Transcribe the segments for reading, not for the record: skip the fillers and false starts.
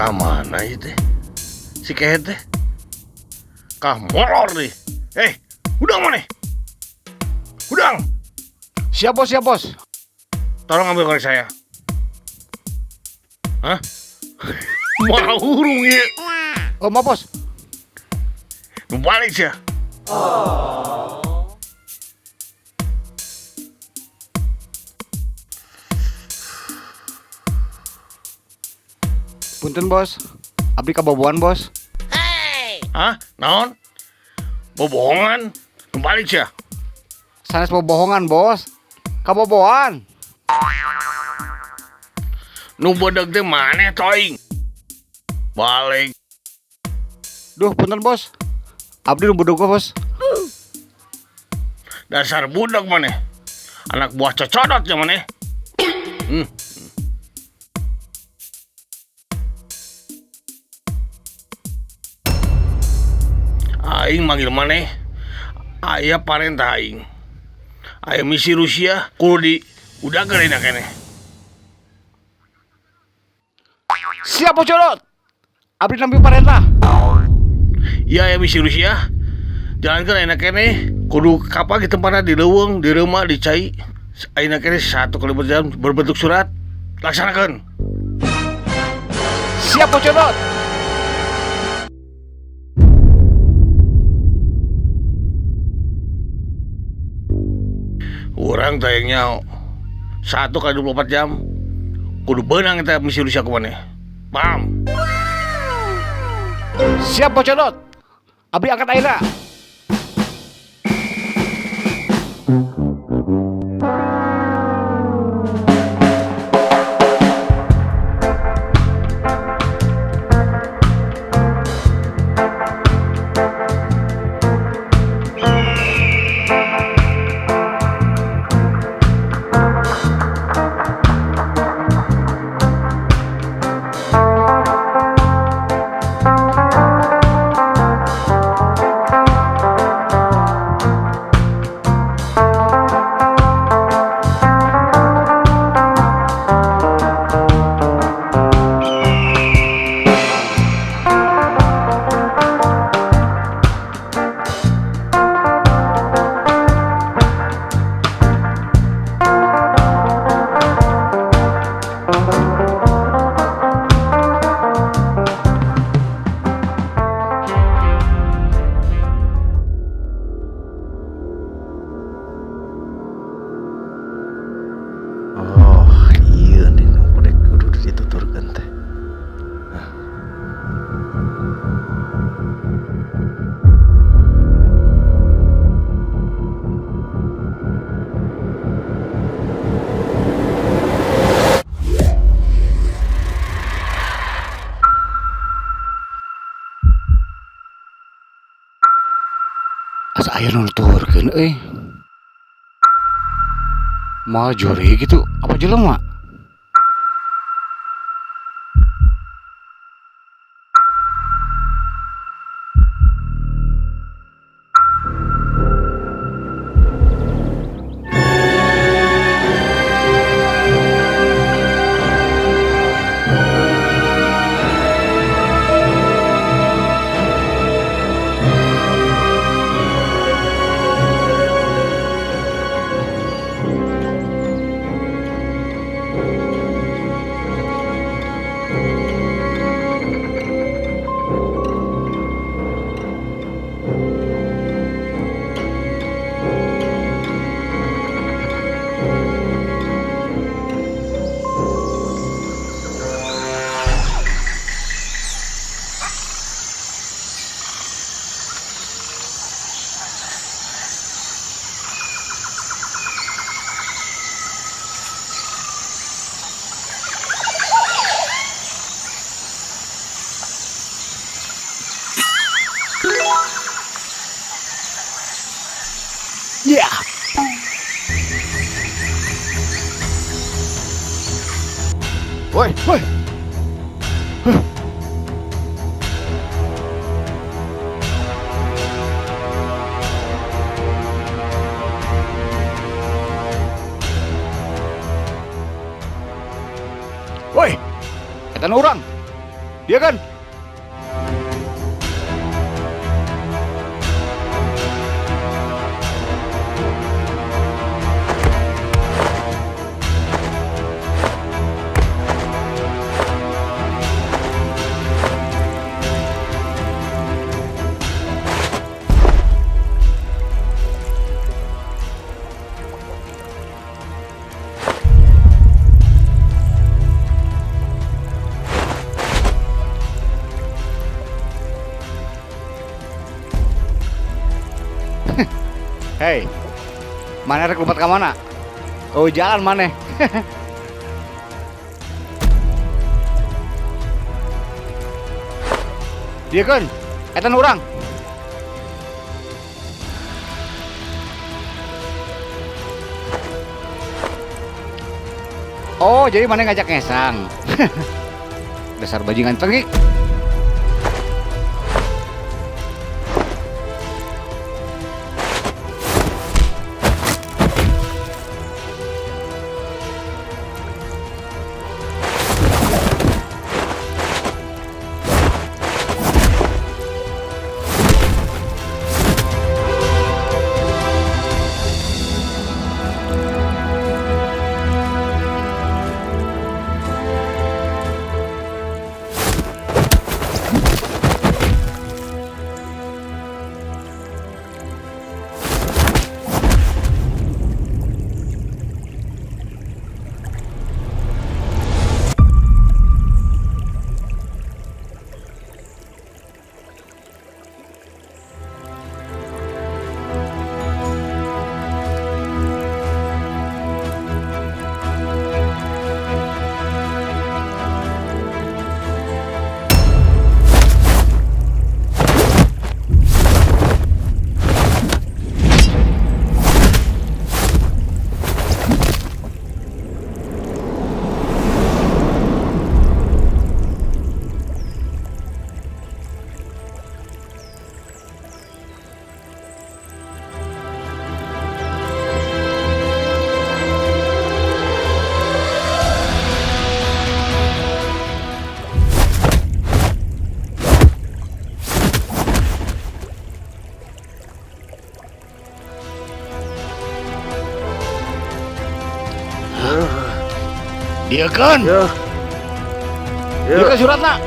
Ka mana ieu teh? Si kehed teh? Kah molor nih. Eh, hudang maneh? Hudang. Siap bos, siap bos. Tolong ambil korek saya. Hah? Mau hurung ieu. Oh, maaf bos. Nu balik sia. Punten bos. Abdi kaboboan bos. Hah? Naon? Bobohongan? Nu balik sia. Sanes bobohongan bos. Kaboboan. Nu bedeg teh maneh toing. Balik. Duh, punten bos. Abdi nu bedeg bos. Dasar budak maneh. Anak buah cocodot ya maneh. Aing manggil maneh. Aya parentah aing. Aya misi Rusia kudu di udakeun ayeuna keneh. Siap bos Codot. Abdi nampi parentah. Iya aya misi Rusia. Jalankeun ayeuna keneh kudu kapal di tempatna di leuweung, di reuma, di cai. Ayeuna keneh 1 kali berjalan berbentuk surat. Laksanakeun. Siap bos Codot. Urang tayangnya 1 kali 24 jam kudu beunang eta misi Rusia ku maneh. Paham? Siap bos Codot. Abdi angkat ayeuna. Oh, iya nih nu kudu dituturkeun teh. Asa aya nu nuturkeun euy. Moal juri gitu, apa jelema? Yeah. Woi, woi. Huh. Woi, eta nu urang. Dia kan? Hei, mana rek lompat ka mana? Oh, jalan mana? Dia kan, eta nu urang. Oh, jadi mana ngajak ngesang? Dasar bajingan cengik. Dia kan? Ya. Dia kan suratna.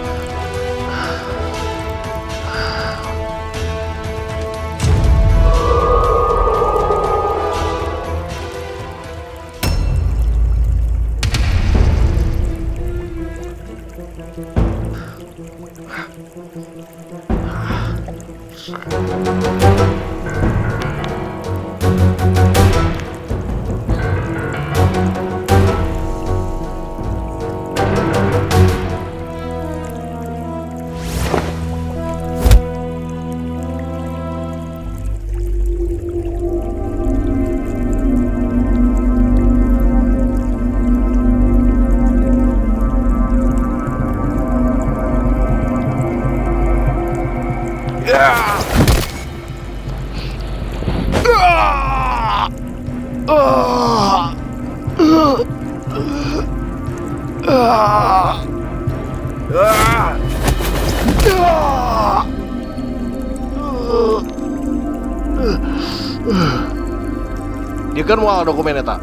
Dia kan moal dokumen eta.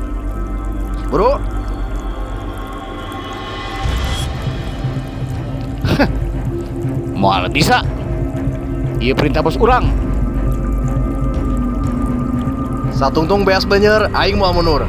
Bro. Moal bisa. Ieu perintah bos urang. Satungtung beas banyer aing moal mundur.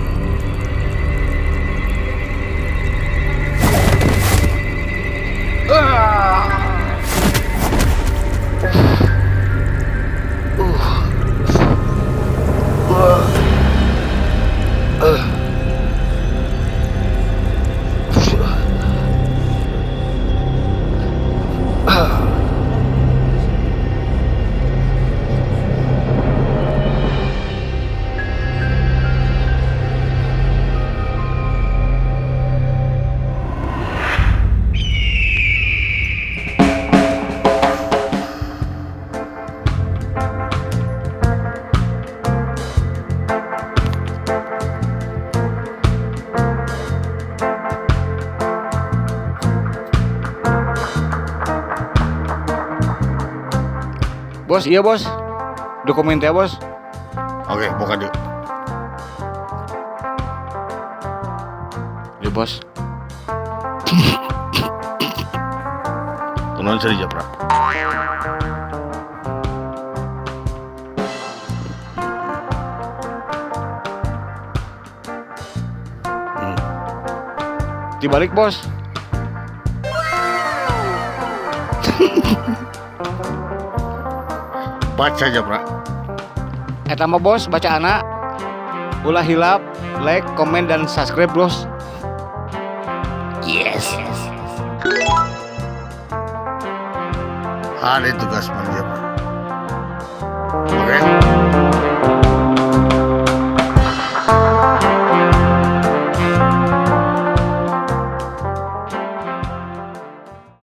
Bos, iya bos. Dokumen teh bos. Oke, buka dulu. Iya bos. Kunaon seuri Japra? Dibalik bos. Baca Japra. Eta mah bos bacaanana. Ulah hilap, like, komen, dan subscribe bos. Yes. Ada tugas mana Japra?